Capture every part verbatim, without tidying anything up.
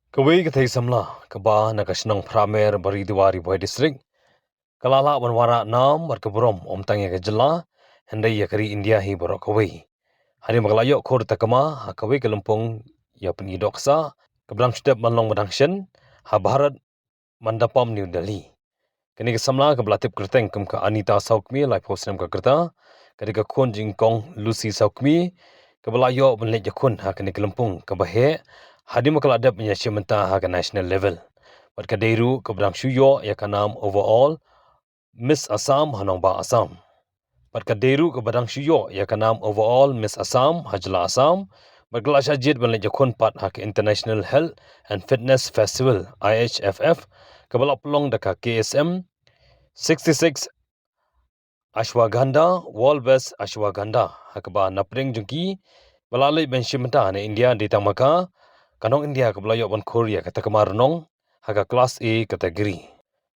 Kawei ka thei samla kaba na ka shnong Phramer, Baridua, Ri Bhoi District, ka la lah ban wanrah nam bad ka burom ym tang ïa ka jylla hynrei ïa ka ri India hi baroh kawei. Hadien ba ka la ïoh khur takma ha kawei ka lympung ïa pyni dohksa kaba dang shu dep ban long ba dang shen ha Bharat Mandapam, New Delhi. Kane ka samla kaba la tip kyrteng kum ka Anita Sawkmie, laiphew snem ka rta, ka dei ka khun jong i Kong Lucy Sawkmie, kaba la ïoh ban leit ïakhun ha kane ka lympung kaba heh hadien ba ka la dep ban ïashim bynta ha ka national level. Bad ka dei ruh kaba dang shu ïoh ïa ka nam overall Miss Assam ha nongbah Assam. Bad ka dei ruh kaba dang shu ïoh ïa ka nam overall Miss Assam ha jylla Assam. Bad ka la shah jied ban leit ïakhun pat ha ka International Health and Fitness Festival, I H F F, kaba la pynlong da ka K S M sixty-six Ashwagandha, World Best Ashwagandha, ha kaba na pdeng jong ki ba la leit ban shim bynta na India dei tang ma ka, ka nong India kaba la ïoh ban khur ïa ka takma rnong ha ka Class A category.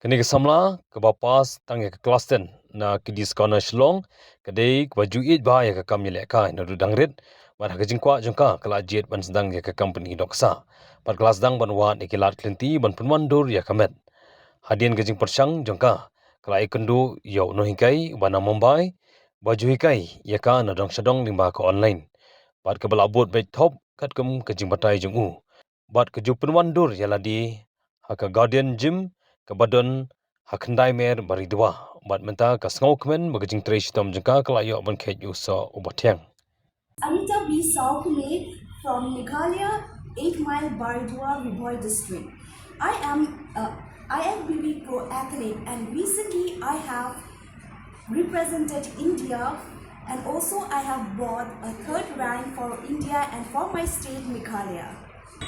Kane ka samla kaba pass tang ïa ka Class ten na Kiddies Corner Shillong, ka dei kaba ju ïeit bha ïa ka kam ïalehkai naduh dang rit, bad ha ka jingkwah jong ka ka la jied ban sdang ïa ka kam pyni dohksa. Bad ka la sdang ban wad ïa ki lad ki lynti ban pynwandur ïa ka met. Hadien ka jingpyrshang jong ka, ka la ïakynduh ïa u nonghikai uba na Mumbai, ba ju hikai ïa ka na dong sha dong lyngba ka online. Bad kaba la bud beit thop katkum ka jingbatai jong u. Bad ka ju pynwandur ïa lade ha ka Guardian Gym kaba don ha Khyndai Mer, Baridua. Bad mynta ka sngewkmen ba ka jingtrei shitom jong ka ka la ïoh ban kheit ïa u soh uba thiang. Anita B Sawkmie from Meghalaya, eight Mile, Baridua, Ri Bhoi District. I am a I F B B pro athlete and recently I have represented India and also I have bought a third rank for India and for my state Meghalaya.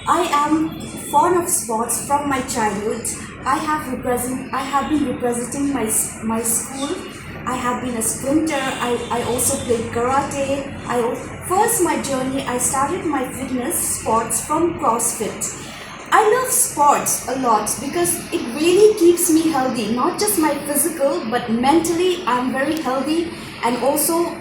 I am fond of sports from my childhood. I have represent I have been representing my s- my school. I have been a sprinter. I, I also played karate. I al- first my journey I started my fitness sports from CrossFit. I love sports a lot because it really keeps me healthy, not just my physical but mentally I'm very healthy and also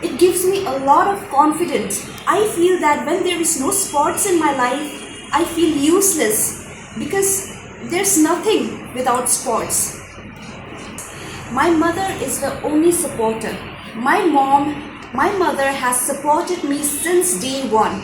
it gives me a lot of confidence. I feel that when there is no sports in my life, I feel useless because there's nothing without sports. My mother is the only supporter. My mom, my mother has supported me since day one.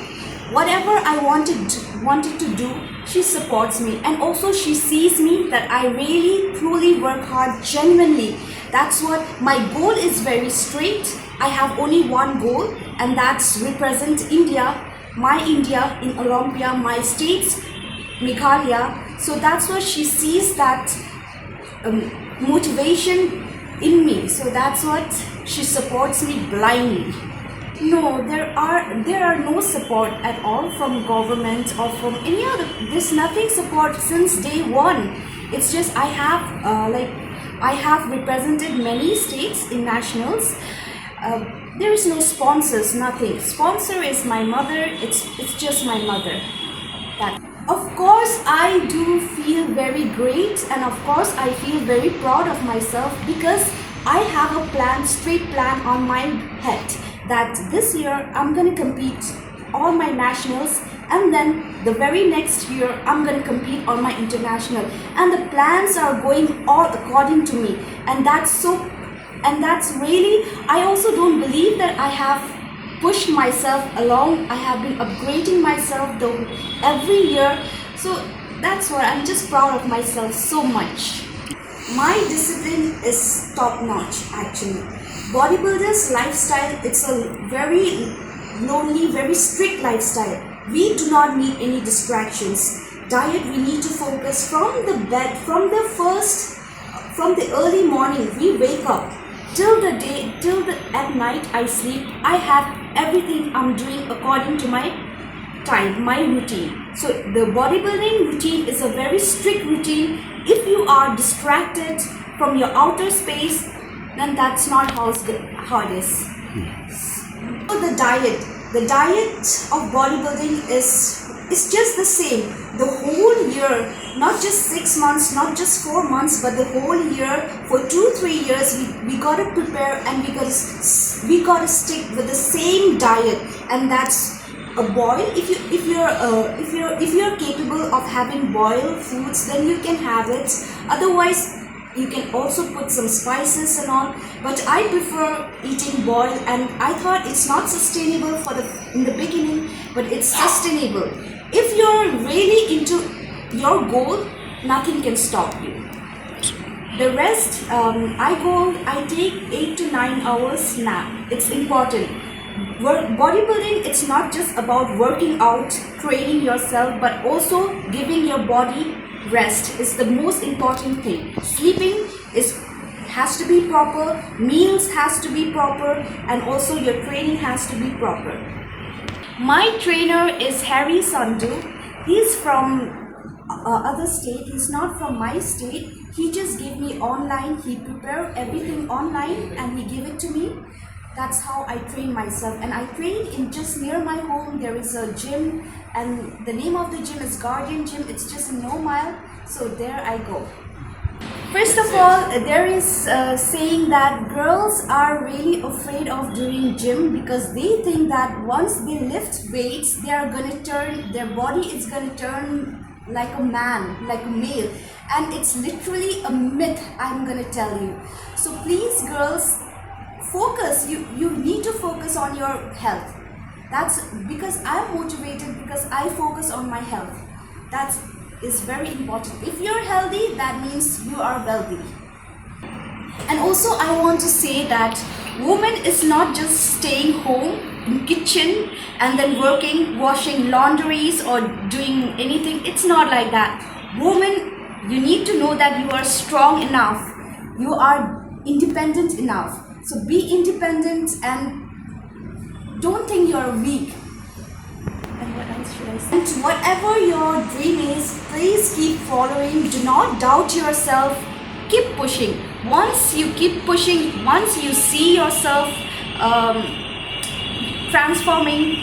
Whatever I wanted wanted to do, she supports me and also she sees me that I really truly work hard genuinely. That's what my goal is very straight. I have only one goal and that's represent India, my India in Olympia, my states, Meghalaya. So that's what she sees that um, motivation in me. So that's what she supports me blindly. No, there are there are no support at all from government or from any other. There's nothing support since day one. It's just I have uh, like I have represented many states in nationals. Uh, there is no sponsors, nothing. Sponsor is my mother. It's it's just my mother. That of course, I do feel very great, and of course, I feel very proud of myself because I have a plan, straight plan on my head that this year I'm going to compete all my nationals, and then the very next year I'm going to compete on my international. And the plans are going all according to me, and that's so and that's really, I also don't believe that I have pushed myself along. I have been upgrading myself the every year. So that's why I'm just proud of myself so much. My discipline is top notch actually. Bodybuilders lifestyle, it's a very lonely, very strict lifestyle. We do not need any distractions. Diet, we need to focus from the bed, from the first from the early morning we wake up till the day till the at night I sleep, I have everything I'm doing according to my time, my routine. So the bodybuilding routine is a very strict routine. If you are distracted from your outer space, then that's not how it's go- how it is. So the diet, the diet of bodybuilding is is just the same the whole year, not just six months, not just four months, but the whole year. For two, three years, we, we gotta prepare and we gotta s- we gotta stick with the same diet, and that's a boil. If you if you're uh, if you're if you're capable of having boiled foods, then you can have it. Otherwise, you can also put some spices and all. But I prefer eating boiled, and I thought it's not sustainable for the in the beginning, but it's sustainable. If you're really into your goal, nothing can stop you. The rest, um, I go, I take eight to nine hours nap. It's important. Work, bodybuilding, it's not just about working out, training yourself, but also giving your body rest is the most important thing. Sleeping is has to be proper, meals has to be proper, and also your training has to be proper. My trainer is Harry Sandhu. He's from uh, other state. He's not from my state. He just gave me online. He prepared everything online and he gave it to me. That's how I train myself. And I train in just near my home. There is a gym, and the name of the gym is Guardian Gym. It's just in No Mile. So there I go. First of all, there is a saying that girls are really afraid of doing gym because they think that once they lift weights, they are gonna turn, their body is gonna turn like a man, like a male. And it's literally a myth, I'm gonna tell you. So please, girls, focus. You, you need to focus on your health. That's because I'm motivated, because I focus on my health. That is very important. If you're healthy, that means you are wealthy. And also, I want to say that woman is not just staying home in kitchen and then working, washing laundries or doing anything. It's not like that. Woman, you need to know that you are strong enough. You are independent enough. So be independent and don't think you're weak. And what else should I say? And whatever your dream is, please keep following. Do not doubt yourself. Keep pushing. Once you keep pushing, once you see yourself um, transforming,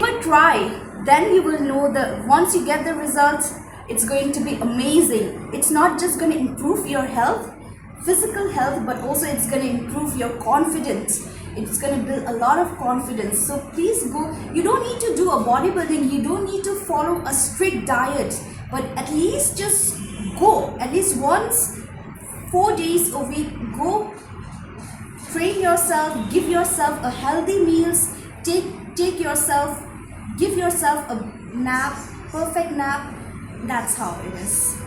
but try. Then you will know that once you get the results, it's going to be amazing. It's not just going to improve your health, physical health, but also it's going to improve your confidence. It's going to build a lot of confidence. So please go. You don't need to do a bodybuilding. You don't need to follow a strict diet, but at least just go. At least once, four days a week, go train yourself, give yourself a healthy meals, take take yourself, give yourself a nap, perfect nap. That's how it is.